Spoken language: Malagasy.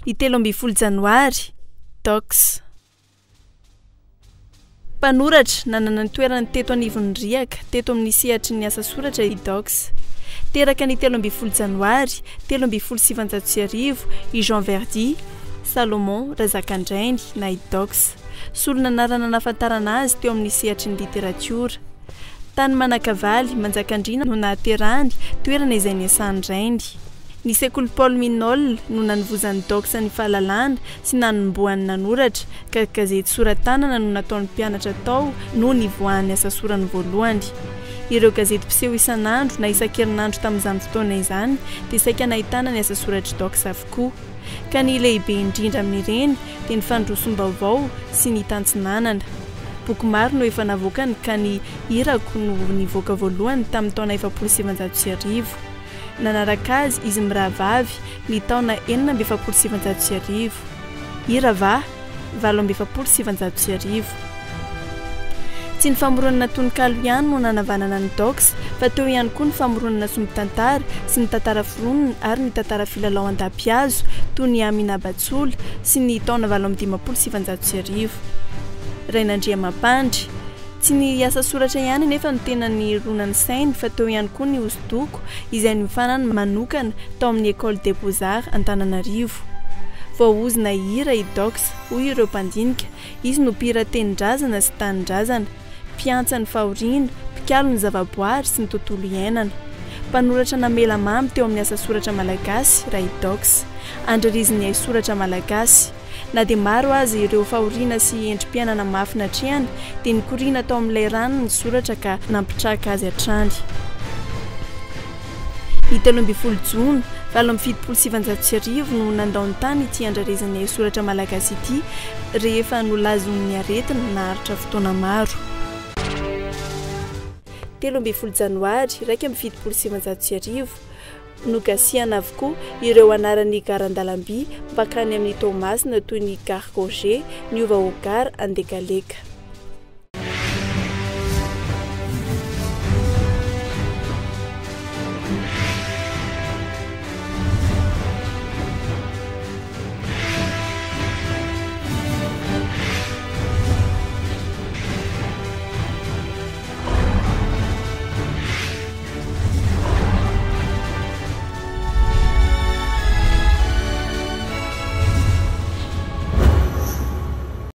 Ny 13 janoary, Dox. Mpanoratra, nanana ny toerany teto anivon'ny riaka, teto amin'ny sehatry ny asa soratra i Dox. Teraka ny 13 janoary 1913 i Jean Verdi, Salomon Razakandrainy na i Dox. Solon'anarana nahafantarana azy teo amin'ny sehatry ny literatiora. Tany Manakavaly, Manjakandriana no nahaterahany, toerana izay niasan'ny rainy. Ny sekoly Paul Minol no nanovozan'i Dox ny fahalalana sy nanombohany nanoratra, ka gazety sora-tanana no nataon'ny mpianatra tao no nivoahan'ny asasorany voalohany. Ireo gazety mpiseho isan'andro na isan-kerinandro tamin'izany fotoana izany dia saika nahitana ny asasoratr'i Dox avokoa. Ka ny lehibe indrindra amin'ireny dia ny Fandrosom-baovao sy ny Tantsinanana. Boky maro no efa navoakany ka ny Irako no nivoaka voalohany tamin'ny taona 1940. Nanaraka azy izy mirahavavy ny taona 1946. Hira va? 1948. Tsy ny famoronana tononkalo ihany no nanavanana ny Dox fa teo ihany koa ny famoronana sombin-tantara sy ny tantara foronina ary ny tantara filalao an-dapihazo toy ny Amina Batsola sy ny taona 1958. Rainandriamampandry. Tsy ny asa soratra ihany anefa no tena nironan'ny sainy fa teo ihany koa ny hosodoko izay niofanany manokana tao amin'ny Ecole des Beaux Arts Antananarivo. Voaozona hihira i Dox, hoy ireo mpandinika, izy no mpihira tenin-drazana sy tanindrazana, mpiantsa ny fahoriana, mpikalo ny zavaboary sy ny tontolo iainana. Mpanoratra namela mamy teo amin'ny asa soratra malagasy raha i Dox. Andrarezin'ny haisoratra malagasy. Na dia maro aza ireo fahoriana sy endri-piainana mafy natrehany, dia nikoriana tao amin'ilay rano ny soratra ka nampitraka azy hatrany. Ny 13 jona 1978 no nandao ny tany ity andrarezin'ny haisoratra malagasy ity rehefa nolazonin'ny aretina naharitra fotoana maro. 13 janoary 1971, Nogasiana avokoa ireo anaran'ny garan-dalamby mpankany amin'i Toamasina toy ny Gare Gorgé niova ho Gare Andekaleka.